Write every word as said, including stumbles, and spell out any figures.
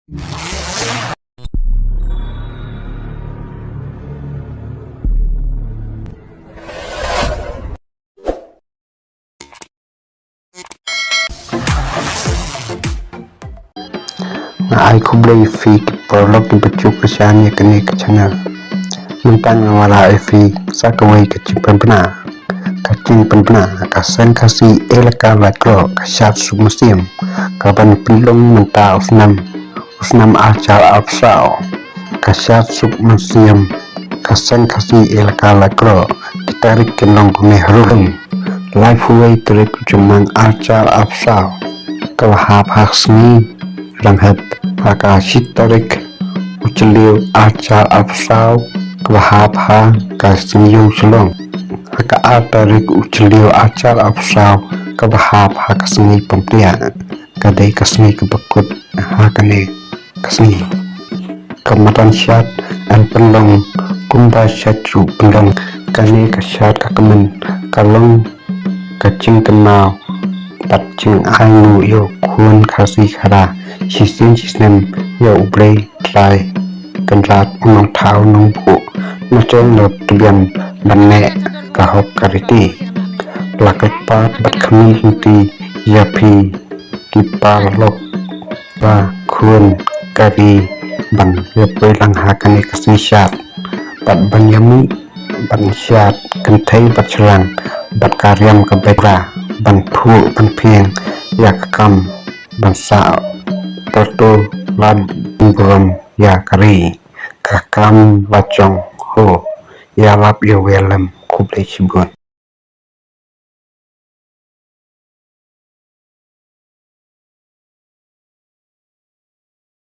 Nga ai khublei ïa phi ki paralok kiba ju kyrshan ïa kane ka channel. Mynta nga wanrah ïa phi sa kawei ka jingpynbna. Ka jingpynbna ka Seng Khasi Elaka Laitkroh, ka Shad Suk Mynsiem, kaban pynlong mynta u snem, u snem arhajar arphew saw. Ka Shad Suk Mynsiem, ka Seng Khasi Elaka Laitkroh, ki tarik kin long kumne harum. Laiphew wei tarik u Jymmang arhajar arphew saw, kaba hap ha ka sngi Ranghet. Ha ka shi tarik u Jylliew arhajar arphew saw, kaba hap ha ka sngi Ïew Shillong. Ha ka ar tarik u Jylliew arhajar arphew saw, kaba hap ha ka sngi Pumtiah. Ka dei ka sngi kaba kut ha kane ka sngi. Ka madan shad yn pynlong kumba shad juh pynlong. Kane ka shad ka kmen, ka long ka jingkynmaw bad jingainguh ïa u khun Khasi Khara shisien shisnem, ïa U Blei Trai Kynrad Nongthaw Nongbuh, na jong na tbian ban neh ka hok ka riti. La kyrpad bad khmih lynti ïa phi ki paralok ba khun ka ri ban ïa poi lang ha kane ka sngi shad, bad ban ïa mih ban shad kynthei bad shynrang bad ka riam ka beit, ban phuh ban phieng ïa ka kam ban sah pyrto lad burom ïa ka ri, ka kam la jong ho. Ïalap ïawer lem, khublei shibun.